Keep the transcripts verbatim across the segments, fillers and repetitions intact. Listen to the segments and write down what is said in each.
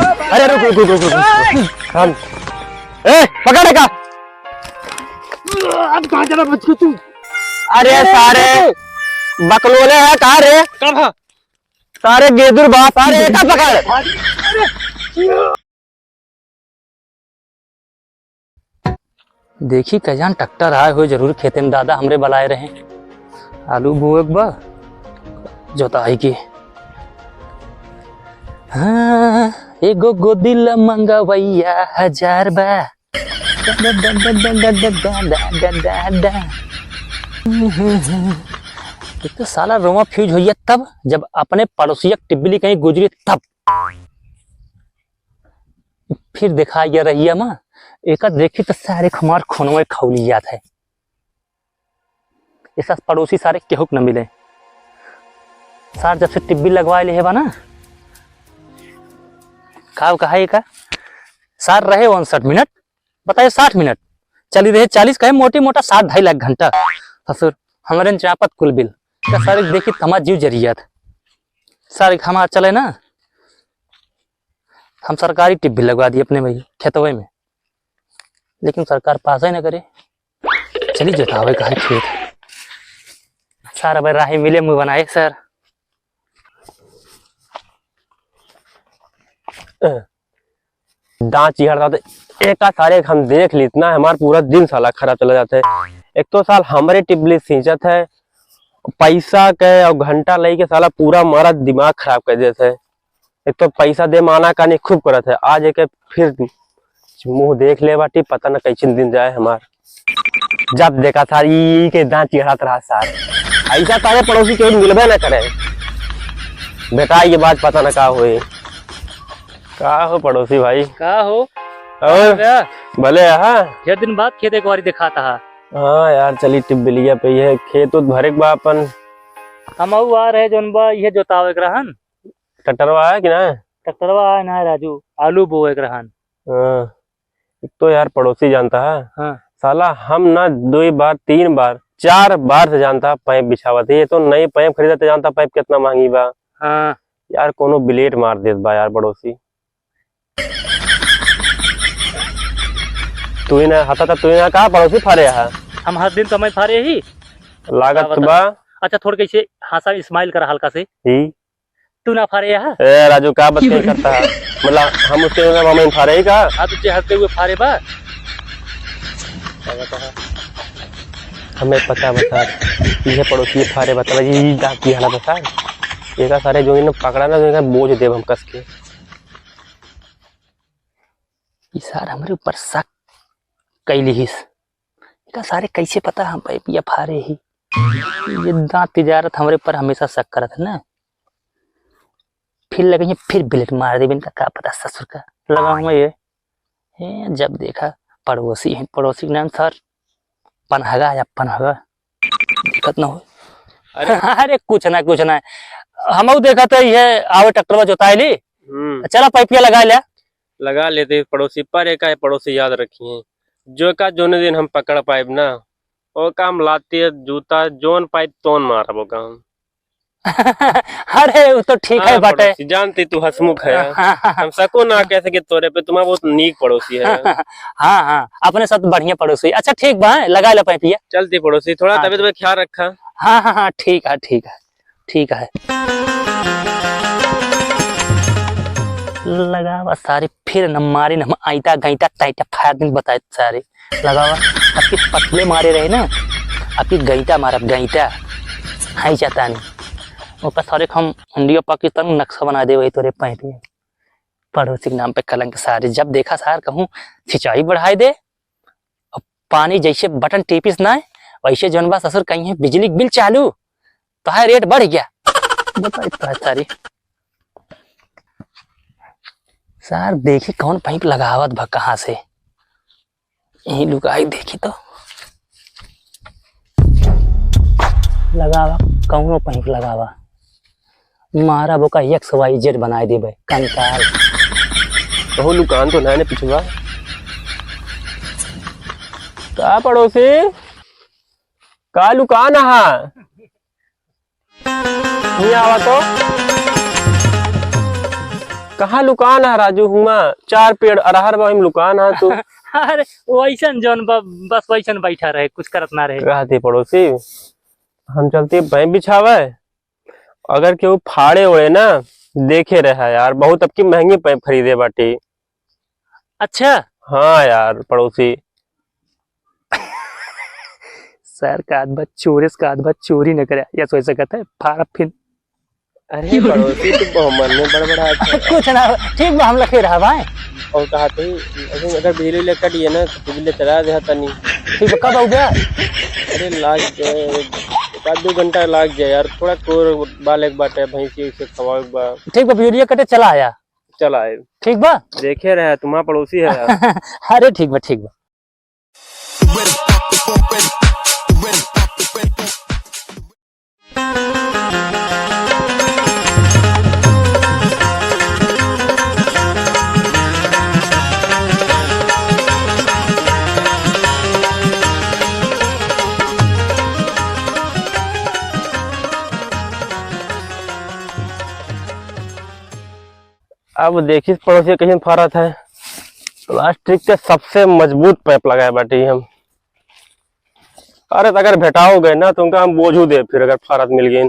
अरे रुक, रुक, रुक, रुक, रुक। हम, ए, पकड़ का। अब कहाँ चला बच के तू? अरे अरे सारे, बकलोले है का रे? कब है? सारे गेदुर बा, सारे एका पकड़। देखी, कजान ट्रैक्टर आए हुए जरूर खेते में, दादा हमरे बलाए रहे। आलू बोए के बा, जोताई के। हाँ, एगो गोदी ला मंगवैया हजार बा। एक तो साला रोमा फ्यूज होइया तब, जब अपने पड़ोसिया टिब्बली कहीं गुजरी तब। फिर देखा ये रहिया माँ, एका देखी तो सारे हमार खूनवे खौली जात है। ऐसा पड़ोसी सारे केहू के न मिले। सार जब से टिब्बी लगवाए ले बा ना, का कहा एका, सार रहे उनसठ मिनट, बताए साठ मिनट, चली रहे चालीस, कहे मोटी मोटा सात ढाई लाख घंटा। ससुर, हमरे न चापत कुल बिल। तो सारे देखी तो हमार जीव जरियात। सारे हमार चले ना, हम सरकारी टिब्बी लगवा दी अपने भाई खेतवे में, लेकिन सरकार पास ही ना करे। चली जोतावे का है खेत। सार अब राही मिले मुँह बनाए सर। दांत चिहड़ता तो एका सारे हम देख ली, इतना हमार पूरा दिन साला खराब चला जाता है। एक तो साल हमरे टिब्बी सींचत है, पैसा के और घंटा लेके साला पूरा हमारा दिमाग खराब कर देता है। एक तो पैसा दे माना का नहीं खूब करत है, आज एक फिर मुंह देख ले बाटी, पता न कैसे दिन जाए हमार। जब देखा सार ई के दांत चिहड़त रहा सार, ऐसा सारे पड़ोसी केहू मिलबे न करे। बेटा ये बात पता न का होए। का हो पड़ोसी भाई? का हो? और भले, हाँ? ढेर दिन बाद खेत एक बारी देखाता है। हाँ यार, चली टिब्बलिया पे, ये खेत उत भरे के बा अपन। हम अउ आ रहे जौन बा, ये जोतावे के रहन। ट्रैक्टरवा है कि ना? ट्रैक्टरवा है ना राजू, आलू बोए के रहन। हाँ। एक तो यार पड़ोसी जानता है, हाँ। साला हम ना दो बार, तीन बार, चार बार से जानता है पाइप बिछावत है। ये तो नई पाइप खरीदत है, जानता पाइप कितना महंगी बा। हाँ। यार कोनो बिलेट मार देत बा यार पड़ोसी। तू ही ना हता था, तू ही ना कहा पड़ोसी फारे हा। हम हर दिन तो मैं फारे ही। लागत का बता? बा। अच्छा, थोड़ कैसे हंसा, स्माइल करा हल्का से। ही। तू ना फारे हा। ए राजू, का बात नहीं करता है? मतलब हम उसके, हम फारे ही का? हाँ, तुझे हंसते हुए फारे बा। हमें पता बता, ये पड़ोसी फारे बता, ये दांत की हालत बता। ये का सारे जो इन्हें पकड़ा ना, तो इनका बोझ देब हम कस के। ई सार हमरे ऊपर शक कैली हिस। इका सारे कैसे पता हम पाइपिया फारे ही? ये दांत तिजारत हमरे ऊपर हमेशा शक करत है ना। फिर लगे फिर बिलेट मार देबे इनका, का पता ससुर का। लगा हम ये, ये जब देखा पड़ोसी है, पड़ोसी के नाम सर पनहगा या पनहगा। दिक्कत ना हो। अरे। अरे कुछ ना, कुछ ना। हमहू देखा तो ये आवे ट्रैक्टरवा जोताए ली। हम्म। चला पाइपिया लगा ले। लगा लेते पड़ोसी, पर एका पड़ोसी याद रखिए, जो का जोने दिन हम पकड़ पाइब ना, ओका हम लाती है जूता, जोन पाइब तोन मारब ओका हम। अरे वो तो ठीक है हाँ, बटे। पड़ोसी, जानती तू हंसमुख है। हम सको ना कह सके तोरे पे, तुम्हारा बहुत नीक पड़ोसी है। हाँ, हाँ, अपने साथ बढ़िया पड़ोसी। अच्छा ठीक बा, लगा ले पाइपिया। चलती पड़ोसी, थोड़ा हाँ, तबीयत में ख्याल रखा। हाँ, हाँ, हाँ, ठीक है, ठीक है, ठीक है। लगावा सारे फिर न मारी न हम आईता गईता टाइटा फायर दिन बताए सारे। लगावा, आपकी पतले मारे रहे ना, आपकी गईता मारब गईता। हाई जाता नहीं। ओकर सारे हम इंडिया पाकिस्तान में नक्शा बना दे वही तोरे पैंती। पड़ोसी के नाम पे कलंक सारे, जब देखा सार कहूँ सिंचाई बढ़ाए दे। अब पानी जैसे बटन टीपिस ना है, वैसे जौन बा ससुर कहीं है बिजली के बिल चालू, तो है रेट बढ़ गया। बताई तो है सारी। सार देखी कौन पाइप लगावत बा कहाँ से। यहीं लुकाई देखी तो। लगावा, कौनो पाइप लगावा। मारा बोका एक्स वाई जेड बनाए देबे, कंकाल। कहो लुकान तो ना ने पिछुआ। का पड़ोसी? का लुकान हा? नहीं आवा तो। कहाँ लुकान है राजू, हुआ चार पेड़ अरहर बा, ओहिम लुकान है तू। अरे, वैसन जौन ब-, बस वैसन बैठा रहे, कुछ करत ना रहे। कहते पड़ोसी, हम चलते भैं बिछावे, अगर केहू फाड़े ओड़े ना, देखे रहा यार, बहुत अब की महंगी पाइप खरीदे बाटी। अच्छा। हाँ यार पड़ोसी। सर का आदमी चोरे से का आदमी चोरी न करे, या सोच सकत है, फाड़ फिन। अरे पड़ोसी, तू बहु मन में बड़बड़ा है। कुछ ना, ठीक बा, हम लखे रहा भाई। और कहा थे, अगर, अगर बिजली ले कट गया ना, तो बिजली चला दे तनी। ठीक बा, कब आओगे? अरे लाग जाए, एक आध दो घंटा लाग जाए यार, थोड़ा कोर बाले के बाटे, भैंसी उसे खवाए के बा। ठीक बा, बिजली कटे चला आया। चला आए। ठीक बा। देखे रहे, तुम्हारा पड़ोसी है यार। अरे ठीक बा, ठीक बा। अब देखिस पड़ोसी कइसन फारत है। प्लास्टिक के सबसे मजबूत पाइप लगाए बाटी हम। अरे, त अगर भेटाओ गए ना, तो उनका हम बोझू दे, फिर अगर फारत मिल गई।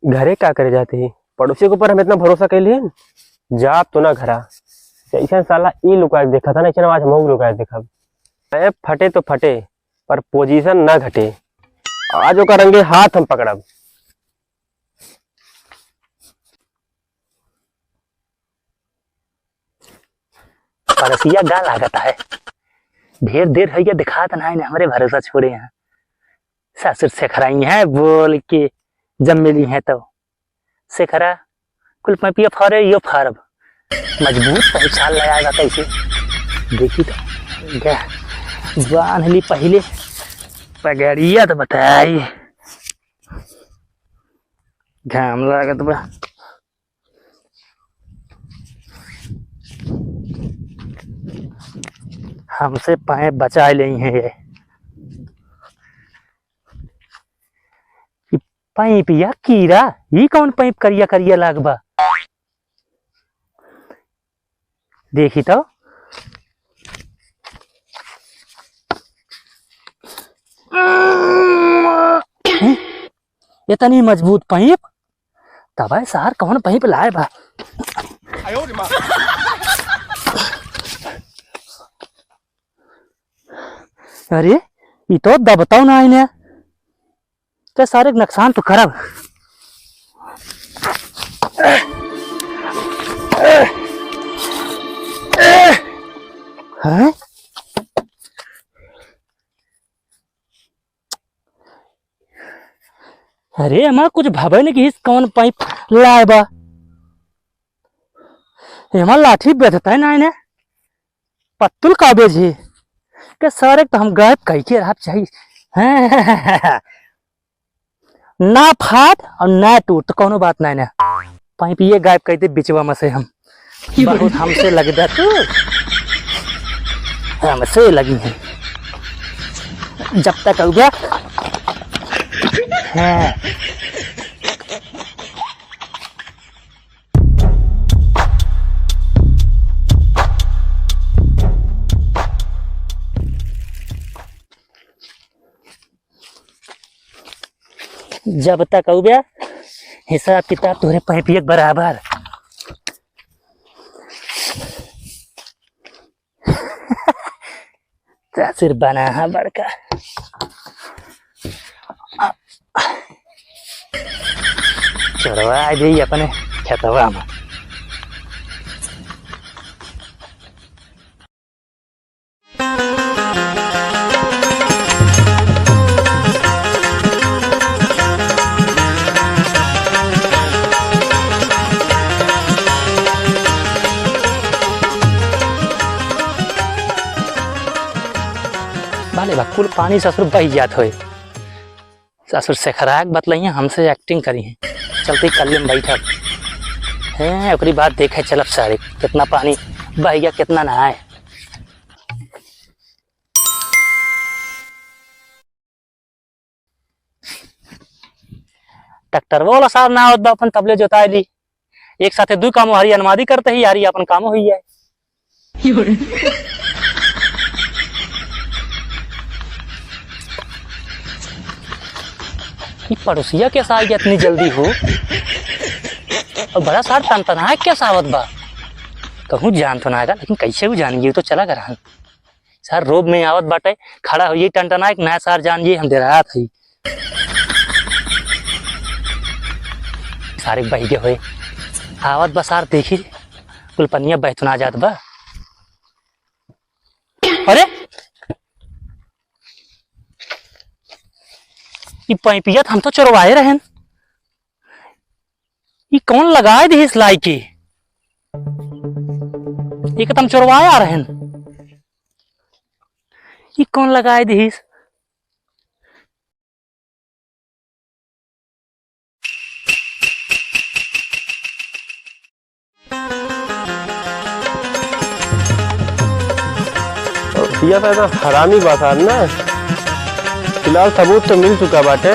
घरे का करे जाते ही? पड़ोसी के ऊपर हम इतना भरोसा कैले हैं, जाब तो ना घरा। जैसन साला ई लुका के देखा था ना, ऐसन आज हम लुका के देखब। पाइप फटे तो फटे, पर पोजीशन ना घटे। आज ओकर रंगे हाथ हम पकड़ब। पड़ोसिया गा लागत है, ढेर देर है ये दिखात ना है, हमरे भरोसा छोड़े हैं। ससुर सेखराई हैं बोल के जब मिली हैं तो। सेखरा, कुल पइपिया फारे, यो फारब। मजबूत पहचान लगाएगा कैसे? देखी तो, गा, बांध ली पहिले, पगड़िया तो बताई। घाम लागत बा। हमसे पाइप बचाए लेई हैं ये। ई पाइप या कीड़ा, ई कौन पाइप करिया करिया लाग बा? देखी तो। इतनी मजबूत पाइप, तबे सार कौन पाइप लाए बा? अरे, ई तो दबतौ ना आइने। ते सारे के नुकसान तो करब। हैं? अरे, एमा कुछ भवे नहीं कि इस कौन पाइप लाए बा। एमा लाठी बेधता है ना इन्हें। पत्तुल का बेझी के सारे तो हम गायब कई के रहब चाहिए। हैं? ना फाट और ना टूट तो कौनो बात नहीं ना। पाइप ये गायब कर दे बिचवा में से हम। बहुत हमसे लगदा तू, हमसे लगी है। जब तक हो गया। हाँ। जब तक अउबे, हिसाब किताब तोहरे पैपिये के बराबर। चाचर बना है बड़का। चोरवा आ जाई अपने खेतवा में। अरे बा, कुल पानी ससुर बहि जात होए। ससुर सेखराक बतलइया, हमसे acting करिहैं। चलते कल्ले में बैठब। हैं, ओकरी बाद देखे चलब सारे, कितना पानी बहि गया, कितना नहाए। ट्रैक्टरवा वाला साहब ना आवत बा, अपन तबले जोताए ली। एक साथे दू कामो हरी अनमादी करते ही यारी अपन कामो हुई जाए। ई पड़ोसिया कैसा आ गया इतनी जल्दी हो? और बड़ा सार तनतनाए कैसा आवत बा? कहूँ जान तो ना आएगा, लेकिन कैसे भी जान गई तो चला कर। सार रोब में आवत बाटे, खड़ा होइए टनटना, एक नया सार जान जी हम डेरात हई। सारे बहि गए होए, आवत बा सार, देखी कुल पनिया बहतुना जात बा। अरे, ई पैपिया त हम तो चोरवाए रहन, ई कौन लगाए दिहिस लाई के? ई त हम चोरवाए आ रहन। ई कौन लगाए दिहिस? भैया साहब, हरामी बा साहब ना। फिलहाल सबूत तो मिल चुका बाटे।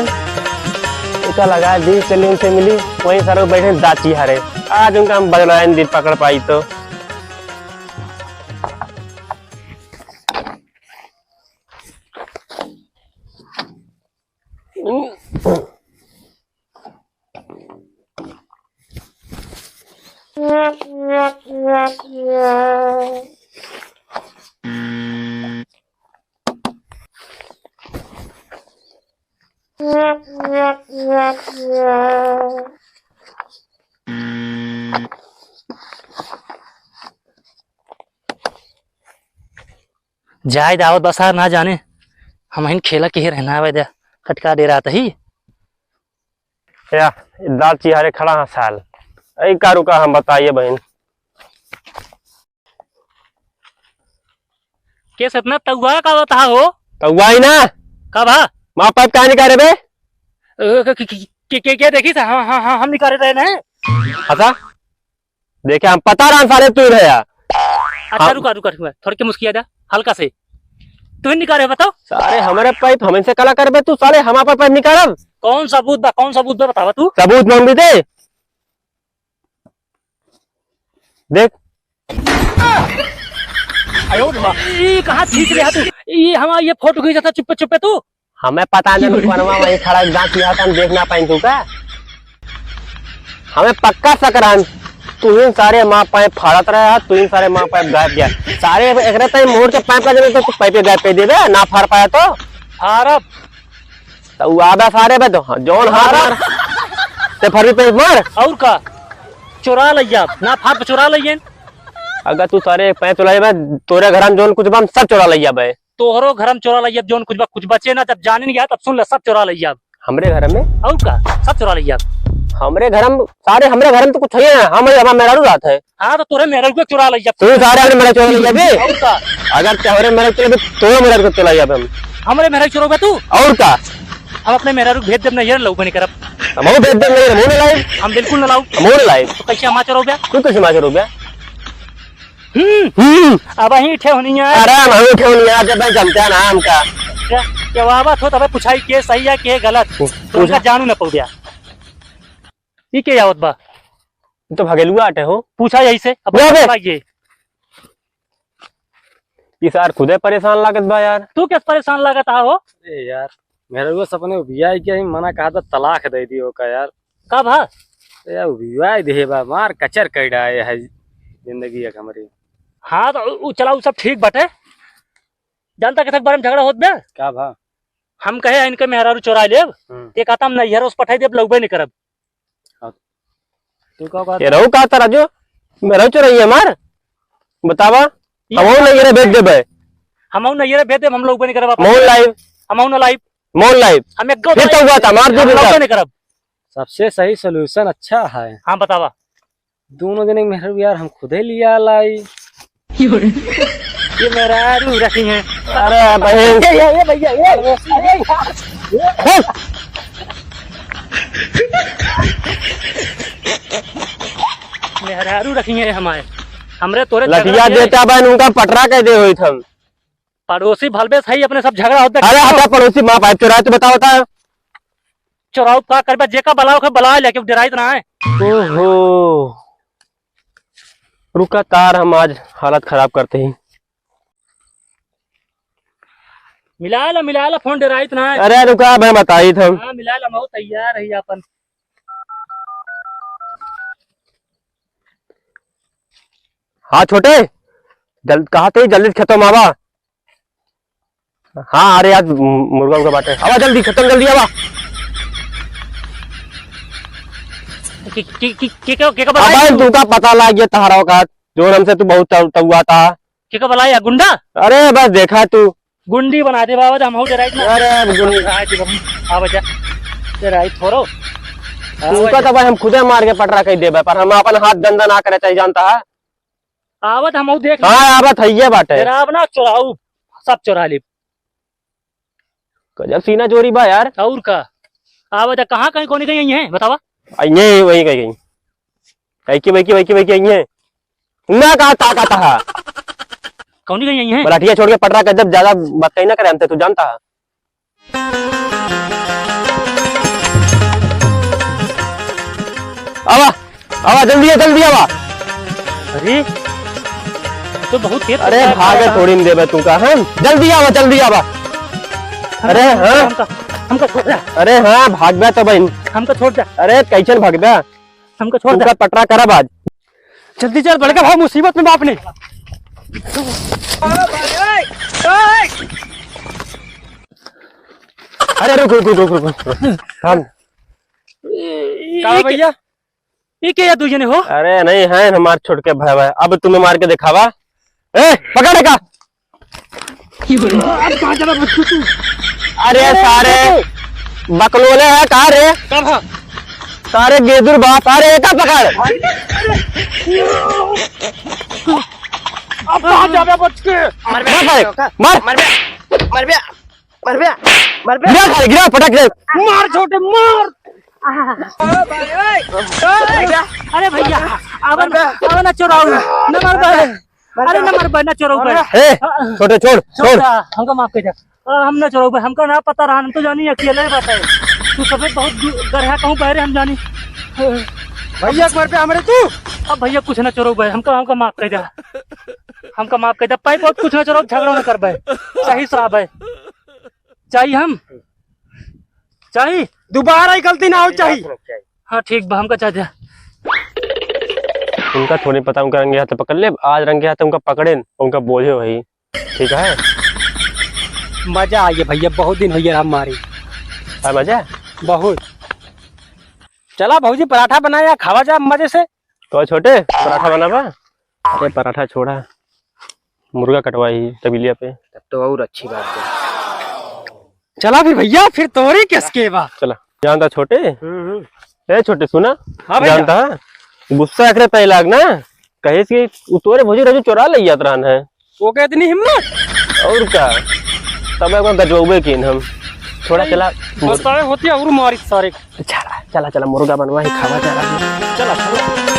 एका लगा दी, चलिए उनसे मिली, वहीं सारे बैठे दाची हारे। आज उनका हम बदलायन दी, पकड़ पाई तो। जाए दावत बसार ना जाने, हमहिन खेला के ही रहना आवे द्या, कटका डेरात ही। या, दाल चिहारे खड़ा हाँ साल। ऐ का रुका हम बताइए बहिन। केस इतना तउआ का होत हा हो? तउआ ही ना। का भा? माँ पाइप काहे निकारे बे? अ, के, के, के, के, के देखी था? हाँ, हाँ, हाँ, हम निकारे रहे ना। अच्छा? देखे, हम पता रहन साले तू रहे यार। अच्छा, हम रुका, रुका, रुका, थोड़ के मुस्किया द्या, हल्का से। तू ही निकारे, बताओ। साले, हमरे पाइप हमसे कला करबे तू, साले, हम आपन पाइप निकारब। कौन सबूत बा, कौन सबूत बा, बतावा तू। सबूत मांग भी दे। देख। ई कहाँ खींच रहा तू? ई हमार ये फोटो खींचा था चुप्पे चुप्पे तू। हमें पता नहीं, कोनवा वहीं खड़ा एक दांत यहाँ हम देख ना पाइन तू का? हमें पक्का शक रहन, तू ही सारे माँ पाइप फाड़त रहे, तू ही सारे माँ पाइप गायब गया। सारे एकरे ताई मोड़ के पाइप का जगह तो तू पाइपे गायब कर देबे, ना फाड़ पाया तो। फाड़ब। तो वो आबे सारे बे तो, हाँ, जौन हाथ फाड़ब। मार। ते फरबी पाइप मार। और का? चोरा लइया, ना फाड़ पे चोरा लइयन। अगर तू सारे पाइप चोरा लेबे, तोरे घर में जौन कुछ बा, हम सब चोरा लइया बे। तोहरो घर में चोरा लइया, जौन कुछ बा, कुछ बचे ना, जब जानिन गया, तब सुन ले, सब चोरा लइया। हमरे घर में? और का, सब चोरा लइया। हमरे घर में, सारे हमरे घर में तो कुछ है ना, हम, हमार मेहरारू रहत है। हाँ, तो तोरे मेहरारू के चोरा लइया। तू सारे हमरे मेहरारू चोरा लइया बे। और का? अगर तोहरे मेहरारू चोरा बे, तोहरे मेहरारू के चोरा लइया बे हम। हमरे मेहरारू चोरबे तू? और का? हम अपने मेहरारू के भेज देब, नैहर लउबे नहीं करब। हम वो भेज देब, नहीं, हम वो ना लाइब। हम बिल्कुल ना लाउब। हम वो ना लाइब। तो कैसे हमार चोरबे? तू कैसे हमार चोरबे? हम्म। हम्म। अब वहीं ठेहुनिया। अरे, हम वहीं ठेहुनिया, जब मैं जमता ना हमका। क्या, क्या बात हो, तबे पुछाई के सही है, के गलत। पूछा। तो उनका जानू ना पउब्या। ई के आवत बा? ई तो भगेलुआ आटे हो। पूछा यही से, अब ना बे। बताइए। ई सार खुदे परेशान लागत बा यार। तू कैसे परेशान लागत हा हो? ए यार, मेहररुआ सपने उबिया है कि मना कहा था, तलाक दे दियो का यार? का भा? ए यार, उबिया ही देहे बा, मार कचर कर डाए है जिंदगी एक हमारी। हाँ, तो उ, उ चला, उ सब ठीक बाटे। जानता किसक बारे में झगड़ा होत बे? का भा? हम कहे इनके मेहरारू चोरा लेब, हम्म। ते कहता हम नैहर उस पठाई देब, लउबे नहीं करब। हाँ। तू का कहता? ये रहू कहता राजू, मेहरारू चोराई है हमार? बतावा, ये हमहू नैहरे भेज देबे। हमहू नैहरे भेज देब, हम लउबे नहीं करब। हमहू लाइब। हमहू ना लाइब। मोल लाइब। हम एक फिर तो हुआ था, मार दे हम लउबे नहीं करब। सबसे सही solution अच्छा है। हाँ, बतावा। दोनों जने मेहरारू यार हम खुदे लिया लाई। ये मेहरारू रखी हैं। अरे बहन। ये, ये, ये भैया, ये, अरे, मेहरारू रखी हैं हमारे, हमरे तोरे झगड़ा लठिया के देता बहन, उनका पटरा कह दे होई थम। पड़ोसी भलबे सही, अपने सब झगड़ा होता अरे क्यों? हटा पड़ोसी, माँ पाइप चोरा तो बताओ, बताओ। चोराऊ का करबे, जेका बलाओ के बलाए, लेकिन डेराइत ना है। ओहो, रुका तार, हम आज हालत खराब करते ही। मिला ला, मिला ला फोन, डेराइत ना है। अरे रुका, मैं बताई था। हाँ, मिला ला, मैं तैयार है अपन। हाँ छोटे, जल-, कहा थे जल्दी से खेतों में आवा। हाँ, अरे आज मु-, मुर्गा उर्गा बाटे। आवा जल्दी, खेतों में जल्दी आवा। के, के, के, के, के, के का अब बताई भाई तू? तू का पता लाग गया तहरा का, जो हमसे तू बहुत तउ-, तउआ था। के का बलाई या गुंडा? अरे बस देखा तू। गुंडी बना दे बाबा, हम हो डेराइत ना। अरे अब गुंडी। आ दे बाबा, आवा जा। डेराइत थोरो। तू आवा का जा। तो भाई हम खुदे मार के पटरा कह देबे, पर हम अपन हाथ गंदा ना करे चाहिए, जानता है? आवत हम देख हाँ, आवत है ये बाटे। डेराब ना चोराऊ, सब चोरा लेब। गजब सीना जोरी बा यार। और का? आवत है, कहाँ कहीं कोनी कहीं है, बतावा? आ, ये वही कहीं कहीं। कहीं की, वही की, वही की, वही की, यही है। ना कहा ताकत है। कौनी कहीं यही है? बलाठिया छोड़ के पटरा कर, जब ज्यादा बात कहीं ना करे हमसे, तू जानता है। आवा, आवा, जल्दी आ, जल्दी आवा। अरे, तो बहुत तेज अरे, चल रहा भागे है। थोड़ी न देबे तू का, हाँ? जल्दी आवा, जल्दी आवा। अरे, हाँ? हमका, हमका छोड़ दे। अरे, हाँ, भागबे तो बहन। हमका छोड़ दे। अरे, कैसन भागबे? हमका छोड़ दे। तुमका पटरा करब आज। जल्दी चल, बड़का भाई, मुसीबत में बाप ने। अरे, रुक, रुक, रुक, रुक, रुक। हम। का भैया? ई के या दुइ जने हो? अरे नहीं है, हमार छोटके भाई बा। अब तुम्हें मार के दिखावा। ए, पकड़ का। अब कहाँ जाबे बच्चू तू? अरे अरे सारे, बकलोले है का रे? कब है? सारे गेदुर बा, सारे एका पकड़। अब कहाँ जाबे बच के? मर बे, मर सारे, मर। मर बे, मर बे। मरबे, मरबे। गिरा साले, गिरा, पटक दे। मार छोटे, मार। अरे भैया, अब न, अब न चोराऊ, न मरबे। अरे न मरबे, न चोराऊ बे। ए, छोटे, छोड़, छोड़। छोड़। हमका माफ कर दे। आ, हम न चोराऊ बे, हमका ना पता रहा, हम तो जानी अकेले ही बात है। तू सबे बहुत दू-, गढ़ा कहूँ बहरे हम जानी। भैया के मरबे हमरे तू। अब भैया कुछ न चोराऊ बे, हमका, हमका माफ कर दे। हमका माफ कर दे, पाइप और कुछ न चोराऊ, झगड़ा न करबे। सही शराब है। चाही हम? चाही? दोबारा ई गलती ना हो चाही। हाँ, ठीक बा, हमका चाह दे। उनका थोड़ी पता, उनका रंगे हाथ पकड़ ले। आज रंगे हाथ उनका पकड़े, उनका बोझे वही। ठीक है? मजा आइए भैया, बहुत दिन होइए हम मारी। आ मजा? बहुत। चला भौजी, पराठा बनाया, खावा जा मजे से। तो छोटे, पराठा बनाबा? अरे पराठा छोड़ा, मुर्गा कटवाई तबीलिया पे। तब तो और अच्छी बात है। चला फिर भैया, फिर तोरी किसके बा? चला, जानता छोटे? हम्म, हम्म। ए छोटे, सुना? हाँ भैया। जानता है? गुस्सा एकरे पे लाग ना, कहे से उ तोरे भौजी रजू चोरा ले जात रहन है। ओके इतनी हिम्मत? और का? तब एक बार गजबौबे कीन हम। थोड़ा नहीं, चला। बताए होती और मारी सारे। चला, चला, चला, मुर्गा बनवा ही खावा चला। चला, चला।